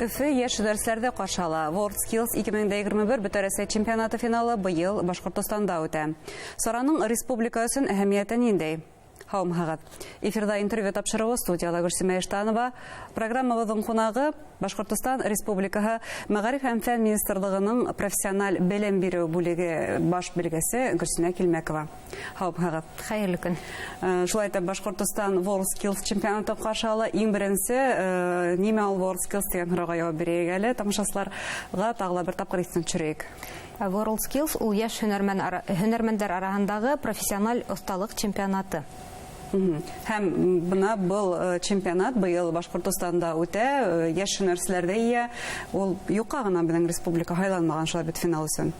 Өфө йәш һөнәрселәрҙе ҡаршы ала. WorldSkills 2021 Бөтә Рәсәй чемпионаты финалы быйыл Башҡортостанда үтә. Сараның республика өсөн әһәмиәте ниндәй? Һаумыһығыҙ. Эфирҙа «Интервью» тапшырыуы, студияла Гөлсимә Иштанова. Программабыҙҙың ҡунағы — Башҡортостан Республикаһы Мәғариф һәм фән министрлығының профессиональ белем биреү бүлеге баш белгесе Гөлсинә Килмәкова. Һаумыһығыҙ. Хәйерле көн. Шулай итеп, Башҡортостан WorldSkills чемпионаты ҡаршы ала. Иң беренсе нимә ул WorldSkills тигән һорауға яуап бирәйек әле. Тамашасыларға тағы ла бер тапҡыр иҫтән төшөрәйек. WorldSkills ул йәш һөнәрмәндәр араһындағы профессиональ оҫталыҡ чемпионаты. Һәм бына был чемпионат быйыл Башҡортостанда үтә, йәш һөнәрселәр ҙә йыя. Ул юҡҡа ғына беҙҙең республика һайланмаған, шулай бит, финал өсөн?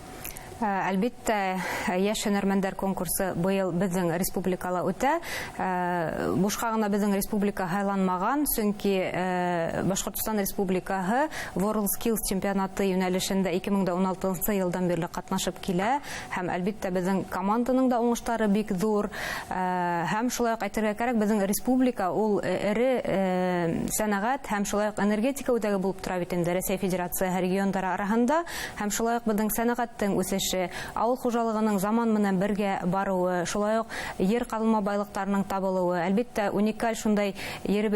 Әлбиттә, йәш һөнәрмәндәр конкурсы быйыл беҙҙең республикала үтә. Бушҡа ғына беҙҙең республика һайланмаған, сөнки Башҡортостан Республикаһы WorldSkills чемпионаты йүнәлешендә 2016 йылдан бирле ҡатнашып килә һәм, әлбиттә, беҙҙең команданың да уңыштары бик ҙур. Һәм шулай уҡ әйтергә кәрәк, беҙҙең республика ул эре сәнәғәт һәм шулай уҡ энергетика үҙәге булып тора бит инде Рәсәй Федерацияһы региондары араһында, һәм шулай уҡ беҙҙең сәнәғәттең үҫеше, ауыл хужалығының заман менән бергә барыуы, шулай уҡ ер ҡаҙылма байлыҡтарының табылыуы, әлбиттә, уникаль шундай ер,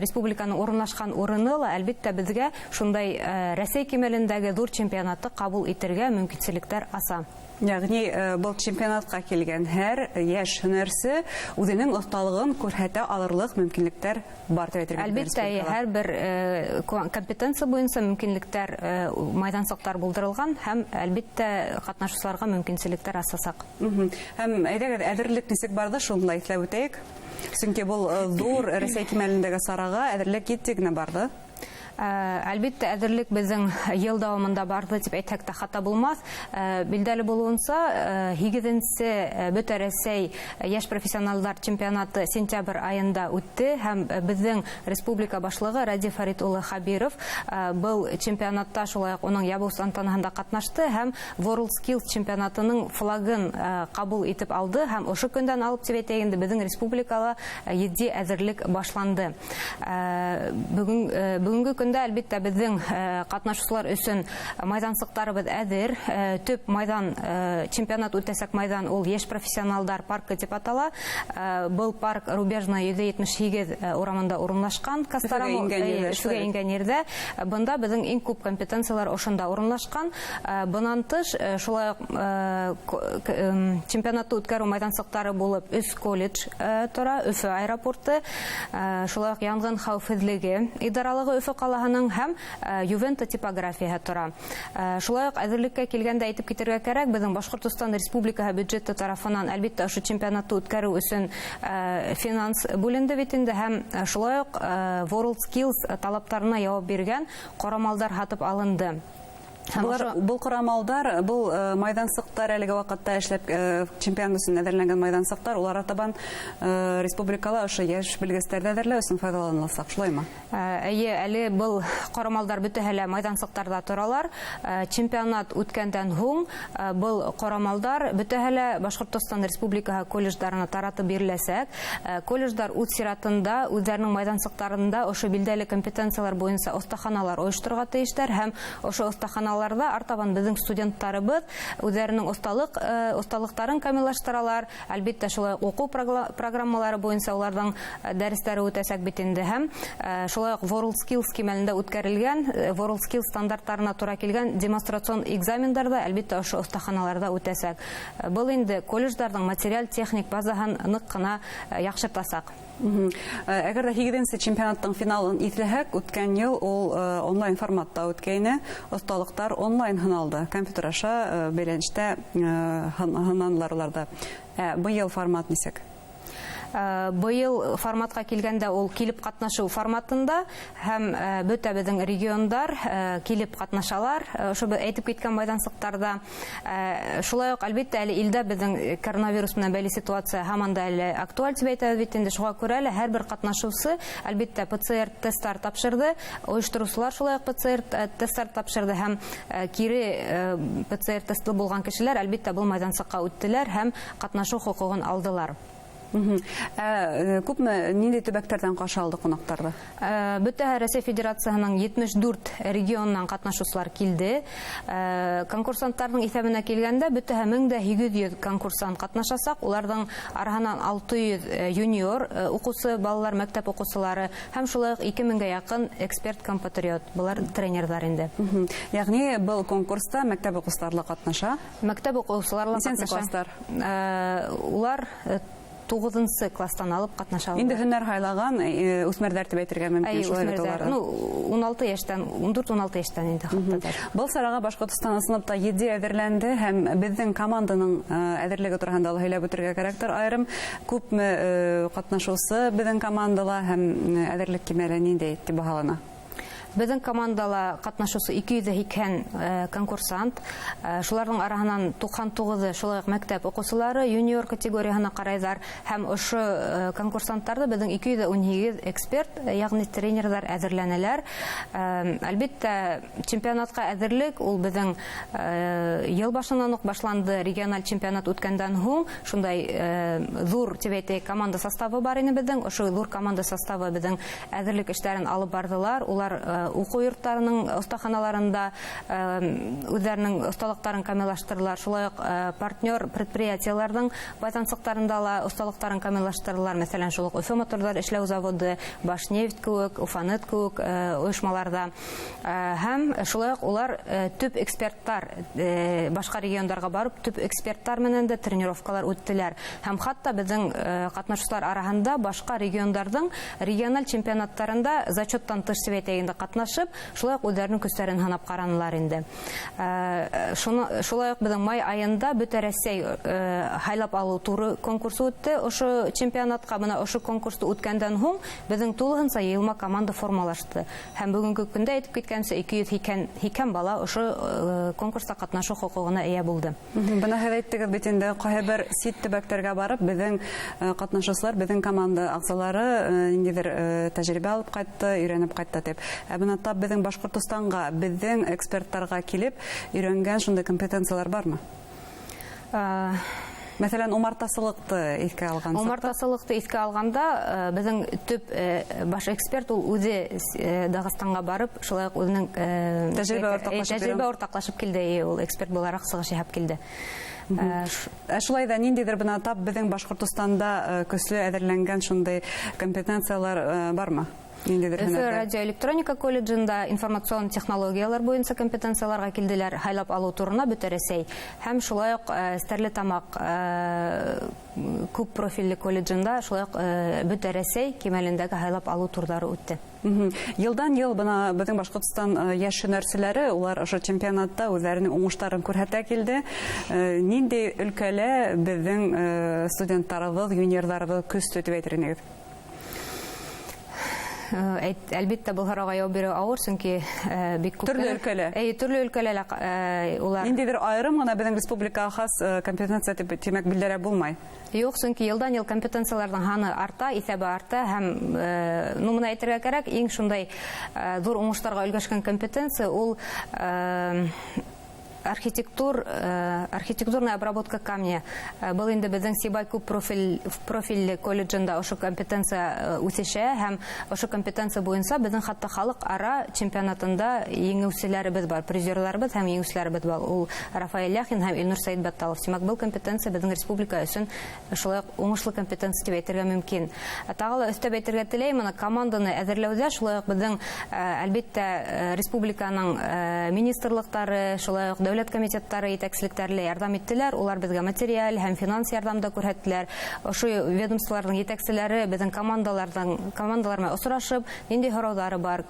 республиканың урынлашҡан урыны ла, әлбиттә, беҙгә шундай Рәсәй кимәлендәге ҙур чемпионатты ҡабул итергә мөмкинселектәр аса. Йәғни был чемпионатҡа килгән һәр йәш һөнәрсе үҙенең оҫталығын күрһәтә алырлыҡ мөмкинлектәр бар тип әйтергә Әлбиттә, республикала. Һәр бер компетенция буйынса мөмкинлектәр, майҙансыҡтар булдырылған һәм, әлбиттә, ҡатнашыусыларға мөмкинселектәр асасаҡ. Һәм әйҙәгеҙ, әҙерлек нисек барҙы, шуны ла иҫләп үтәйек. Сөнки был ҙур Рәсәй кимәлендәге сараға әҙерлек етди генә барҙы. Әлбиттә, әҙерлек беҙҙең йыл дауамында барҙы тип әйтһәк тә хата булмаҫ. Билдәле булыуынса, 8-нсе Бөтә Рәсәй йәш профессионалдар чемпионаты сентябрь айында үтте һәм беҙҙең республика башлығы Радий Фәрит улы Хәбиров был чемпионатта шулай уҡ уның ябыу тантанаһында ҡатнашты һәм WorldSkills чемпионатының флагын ҡабул итеп алды, һәм ошо көндән алып тип әйтәйек инде, беҙҙең республикала етди әҙерлек башланды. Бөгөнгө көндә, әлбиттә, беҙҙең ҡатнашыусылар өсөн майҙансыҡтарыбыҙ әҙер. Төп майҙан, чемпионат үтәсәк майҙан ул йәш профессионалдар паркы тип атала. Был парк Рубежная 178 урамында урынлашҡан. Өфөгә ингән ерҙә, Өфөгә шулай. ингән ерҙә. Бында беҙҙең иң күп компетенциялар ошонда урынлашҡан. Бынан тыш, шулай уҡ чемпионатты үткәреү майҙансыҡтары булып өс колледж тора, Өфө аэропорты, шулай уҡ янғын хәүефһеҙлеге идаралығы Өфө ҡалаһының һәм Ювента типографияһы тора. Шулай уҡ әҙерлеккә килгәндә әйтеп китергә кәрәк, беҙҙең Башҡортостан Республикаһы бюджеты тарафынан, әлбиттә, ошо чемпионатты үткәреү өсөн финанс бүленде бит инде, һәм шулай уҡ WorldSkills талаптарына яуап биргән ҡорамалдар һатып алынды. Һәм Былар, был ҡорамалдар, был майҙансыҡтар әлеге ваҡытта эшләп, чемпионат өсөн әҙерләнгән майҙансыҡтар, улар артабан республикала ошо йәш белгестәрҙе әҙерләү өсөн файҙаланыласаҡ, шулаймы? Эйе, әле был ҡорамалдар бөтәһе лә майҙансыҡтарҙа торалар. Чемпионат үткәндән һуң был ҡорамалдар бөтәһе лә Башҡортостан Республикаһы колледждарына таратып биреләсәк. Колледждар үҙ сиратында үҙҙәренең майҙансыҡтарында ошо билдәле компетенциялар буйынса оҫтаханалар ойошторорға тейештәр, һәм ошо оҫтаханаларҙа артабан беҙҙең студенттарыбыҙ үҙҙәренең оҫталыҡтарын камиллаштыралар. Әлбиттә, шулай уҡ уҡыу программалары буйынса уларҙың дәрестәре үтәсәк бит инде, һәм шулай уҡ WorldSkills кимәлендә үткәрелгән, WorldSkills стандарттарына тура килгән демонстрацион экзамендар ҙа, әлбиттә, ошо оҫтаханаларҙа үтәсәк. Был инде колледждарҙың материаль-техник базаһын ныҡ ҡына яҡшыртасаҡ. Әгәр ҙә 8-нсе чемпионаттың финалын иҫләһәк, үткән йыл ул онлайн форматта үткәйне, оҫталыҡтар онлайн һыналды, компьютер аша бәйләнештә һынанылар уларҙы. Быйыл формат нисек? Быйыл форматҡа килгәндә, ул килеп ҡатнашыу форматында, һәм бөтә беҙҙең региондар килеп ҡатнашалар. Ошо беҙ әйтеп киткән майҙансыҡтарҙа. Шулай уҡ, әлбиттә, әле илдә беҙҙең коронавирус менән бәйле ситуация һаман да әле актуаль тип әйтәбеҙ бит инде. Шуға күрә лә һәр бер ҡатнашыусы, әлбиттә, ПЦР тесттар тапшырҙы, ойоштороусылар шулай уҡ ПЦР тесттар тапшырҙы, һәм кире ПЦР тестлы булған кешеләр, әлбиттә, был майҙансыҡҡа үттеләр һәм ҡатнашыу хоҡуғын алдылар. Күпме ниндәй төбәктәрҙән ҡаршы алды ҡунаҡтарҙы? Бөтә Рәсәй Федерацияһының 74 регионынан ҡатнашыусылар килде. Конкурсанттарҙың иҫәбенә килгәндә, бөтәһе 1800 конкурсант ҡатнашасаҡ. Уларҙың араһынан 600 юниор уҡыусы балалар, мәктәп уҡыусылары һәм шулай уҡ 2000-гә яҡын эксперт-компатриот, былар тренерҙар инде. Йәғни был конкурста мәктәп уҡыусылары ла ҡатнаша? Мәктәп уҡыусылары ла ҡатнаша. Улар 9-нсы класстан алып ҡатнаша алалар. Инде һөнәр һайлаған үҫмерҙәр тип әйтергә мөмкин, шулай бит улар. Ну, 16 йәштән, 14-16 йәштән инде хатта. Был сараға Башҡортостан ысынлап та етди әҙерләнде һәм беҙҙең команданың әҙерлеге тураһында ла һөйләп үтергә кәрәктер. Айырым күпме ҡатнашыусы беҙҙең командала һәм әҙерлек кимәле ниндәй тип баһалана? Беҙҙең командала ҡатнашыусы 280 конкурсант. Шуларҙың араһынан 99-ы шулай уҡ мәктәп уҡыусылары, юниор категорияһына ҡарайҙар. Һәм ошо конкурсанттарҙы беҙҙең 218 эксперт, йәғни тренерҙар әҙерләнәләр. Әлбиттә, чемпионатҡа әҙерлек ул беҙҙең йыл башынан уҡ башланды. Региональ чемпионат үткәндән һуң шундай ҙур, тип әйтәйек, команда составы бар ине беҙҙең. Ошо ҙур команда составы беҙҙең әҙерлек эштәрен алып барҙылар. Улар уҡыу йорттарының оҫтаханаларында үҙҙәренең оҫталыҡтарын камиллаштырҙылар. Шулай уҡ партнер предприятиеларҙың байтансыҡтарында ла оҫталыҡтарын камиллаштырҙылар. Мәҫәлән, шул уҡ Өфө моторҙар эшләү заводы, Башнефть кеүек, Уфанет кеүек ойошмаларҙа. Һәм шулай уҡ улар төп эксперттар, башҡа региондарға барып, төп эксперттар менән дә тренировкалар үттеләр. Һәм хатта беҙҙең ҡатнашыусылар араһында башҡа региондарҙың региональ чемпионаттарында зачеттан тыш тип әйтәйек инде ҡатнашып, шулай уҡ үҙҙәренең көстәрен һынап ҡаранылар инде. Шулай уҡ беҙҙең май айында Бөтә Рәсәй һайлап алыу туры конкурсы үтте. Ошо чемпионатҡа, бына ошо конкурсты үткәндән һуң беҙҙең тулыһынса йыйылма команда формалашты. Һәм бөгөнгө көндә әйтеп киткәнсә, 280 бала ошо конкурста ҡатнашыу хоҡуғына эйә булды. Бына һеҙ әйттегеҙ бит инде, ҡайһы бер сит төбәктәргә барып, беҙҙең ҡатнашыусылар, беҙҙең команда ағзалары ниндәйҙер тәжрибә алып ҡайтты, өйрәнеп ҡайтты тип. Ә бына тап беҙҙең Башҡортостанға, беҙҙең эксперттарға килеп өйрәнгән шундай компетенциялар бармы? Мәҫәлән, умартасылыҡты иҫкә алған саҡта. Умартасылыҡты иҫкә алғанда, беҙҙең төп баш эксперт ул үҙе Дағстанға барып, шулай уҡ үҙенең тәжрибә уртаҡлашып килде, ул эксперт булараҡ сығыш яһап килде. Ә шулай да ниндәйҙер бына тап беҙҙең Башҡортостанда көслө әҙерләнгән шундай компетенциялар бармы? Өфө радиоэлектроника колледжында информацион технологиялар буйынса компетенцияларға килделәр, һайлап алыу турына Бөтә Рәсәй. Һәм шулай уҡ Стәрлетамаҡ күп профилле колледжында шулай уҡ Бөтә Рәсәй кимәлендәге һайлап алыу турҙары үтте. Йылдан йыл бына беҙҙең Башҡортостан йәш һөнәрселәре, улар ошо чемпионатта үҙҙәренең уңыштарын күрһәтә килде. Ниндәй өлкәлә беҙҙең студенттарыбыҙ, юниорҙарыбыҙ көслө тип әйтер инегеҙ? Әлбиттә, был һорауға яуап биреү ауыр, сөнки бик күп төрлө өлкәлә. Төрлө өлкәлә улар. Ниндәйҙер айырым ғына беҙҙең республикаға хас компетенция тип тимәк билдәләп булмай. Юҡ, сөнки йылдан йыл компетенцияларҙың һаны арта, иҫәбе арта һәм, ну, бына әйтергә кәрәк, иң шундай ҙур уңыштарға өлгәшкән компетенция ул архитектурная обработка камня. Был инде беҙҙең Сибай күп профилле колледжында ошо компетенция үҫешә һәм ошо компетенция буйынса беҙҙең хатта халыҡ-ара чемпионатында еңеүселәребеҙ бар, призерҙарыбыҙ һәм еңеүселәребеҙ бар. Ул Рафаэль Яхин һәм Илнур Сәйетбатталов. Тимәк, был компетенция беҙҙең республика өсөн шулай уҡ уңышлы компетенция тип әйтергә мөмкин. Тағы ла өҫтәп әйтергә теләйем, бына команданы әҙерләүҙә шулай уҡ беҙҙең, әлбиттә, республиканың министрлыҡтары, шулай уҡ дәүләт комитеттары етәкселектәре лә ярҙам иттеләр. Улар беҙгә материаль һәм финанс ярҙам да күрһәттеләр. Ошо ведомстволарҙың етәкселәре беҙҙең командалар менән осрашып, ниндәй һорауҙары бар,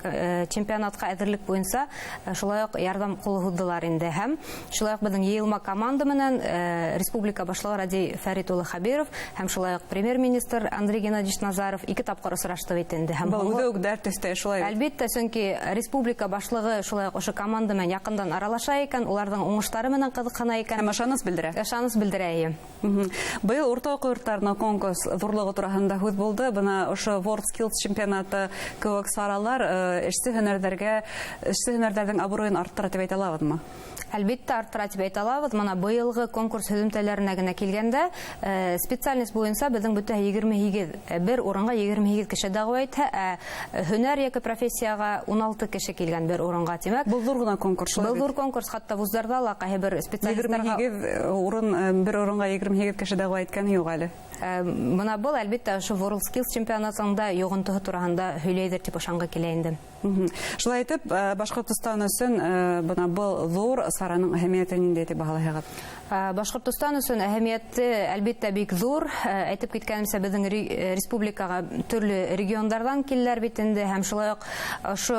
чемпионатҡа әҙерлек буйынса шулай уҡ ярҙам ҡулы һуҙҙылар инде. Һәм шулай уҡ беҙҙең йыйылма команда менән республика башлығы Радий Фәрит улы Хәбиров һәм шулай уҡ премьер-министр Андрей Геннадьевич Назаров ике тапҡыр осрашты бит инде. Һәм был үҙе үк дәрт өҫтәй, шулай бит? Әлбиттә, сөнки республика башлығы шулай уҡ ошо команда менән яҡындан аралаша икән, уларҙың уңыштары менән ҡыҙыҡһына икән. Һәм ышаныс белдерә. Ышаныс белдерә, эйе. Быйыл урта уҡыу йорттарына конкурс ҙурлығы тураһында һүҙ булды. Бына ошо World Skills чемпионаты кеүек саралар эшсе һөнәрҙәргә, эшсе һөнәрҙәрҙең абруйын арттыра тип әйтә алабыҙмы? Әлбиттә, арттыра тип әйтә алабыҙ. Мына быйылғы конкурс һөҙөмтәләренә генә килгәндә, специальность буйынса беҙҙең бөтә 28, бер урынға 28 кеше дәғүә итһә, ә һөнәр йәки профессияға 16 кеше килгән бер урынға, тимәк. Был ҙур ғына конкурс, шулай Был бит? ҙур конкурс, хатта вуздарҙа ла ҡайһы бер специалисттарға 28 урын, бер урынға 28 кеше дәғүә иткән юҡ әле. Бына был, әлбиттә, ошо WorldSkills чемпионатында йоғонтоһо тураһында һөйләйҙер тип ышанғы килә инде. Шулай итеп, Башҡортостан өсөн бына был ҙур сараның әһәмиәте ниндәй тип баһалайһығыҙ? Башҡортостан өсөн әһәмиәте, әлбиттә, бик ҙур. Әйтеп киткәнемсә, беҙҙең республикаға төрлө региондарҙан киләләр бит инде, һәм шулай уҡ ошо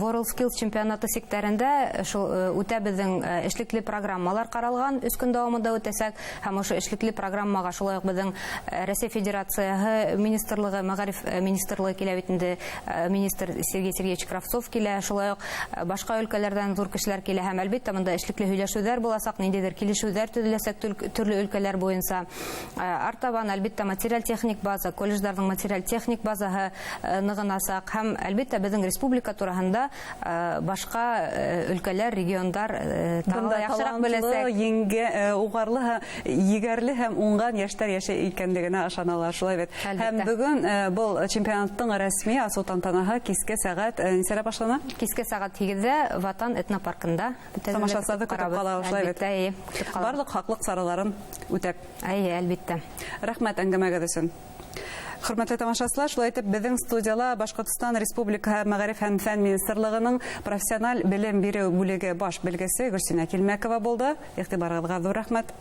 WorldSkills чемпионаты сиктәрендә шул үтә беҙҙең эшлекле программалар ҡаралған, 3 көн дауамында үтәсәк, һәм ошо эшлекле программаға шулай уҡ беҙҙең Рәсәй Федерацияһы министрлығы, Мәғариф министрлығы килә бит инде, министр Сергей Сергеевич Кравцов килә, шулай уҡ башҡа өлкәләрҙән ҙур кешеләр килә, һәм әлбиттә бында эшлекле һөйләшеүҙәр буласаҡ, ниндәйҙер килешеүҙәр төҙөләсәк төрлө өлкәләр буйынса. Артабан, әлбиттә, материаль-техник база, колледждарҙың материаль-техник базаһы нығынасаҡ, һәм әлбиттә беҙҙең республика тураһында башҡа өлкәләр, региондар тағы Бында ла яҡшыраҡ талантлы, беләсәк. еңге уғарлы һәм егәрле һәм уңған йәштәр йәшәй икәнлегенә ышаналар, шулай бит. Әлбиттә. Һәм бөгөн был чемпионаттың рәсми асыу тантанаһы киске сәғәт нисәлә башлана? Киске сәғәт һигеҙҙә Ватан этнопаркында. Бөтә Тамашасыларҙы көтөп ҡарабыҙ. ҡалабыҙ, шулай бит. Әлбиттә, эйе, көтөп ҡалабыҙ. Барлыҡ һаҡлыҡ сараларын үтәп. Эйе, әлбиттә. Рәхмәт әңгәмәгеҙ өсөн. Хөрмәтле тамашасылар, шулай итеп беҙҙең студияла Башҡортостан Республикаһы Мәғариф һәм фән министрлығының профессиональ белем биреү бүлеге баш белгесе Гөлсинә Килмәкова булды. Иғтибарығыҙға ҙур рәхмәт.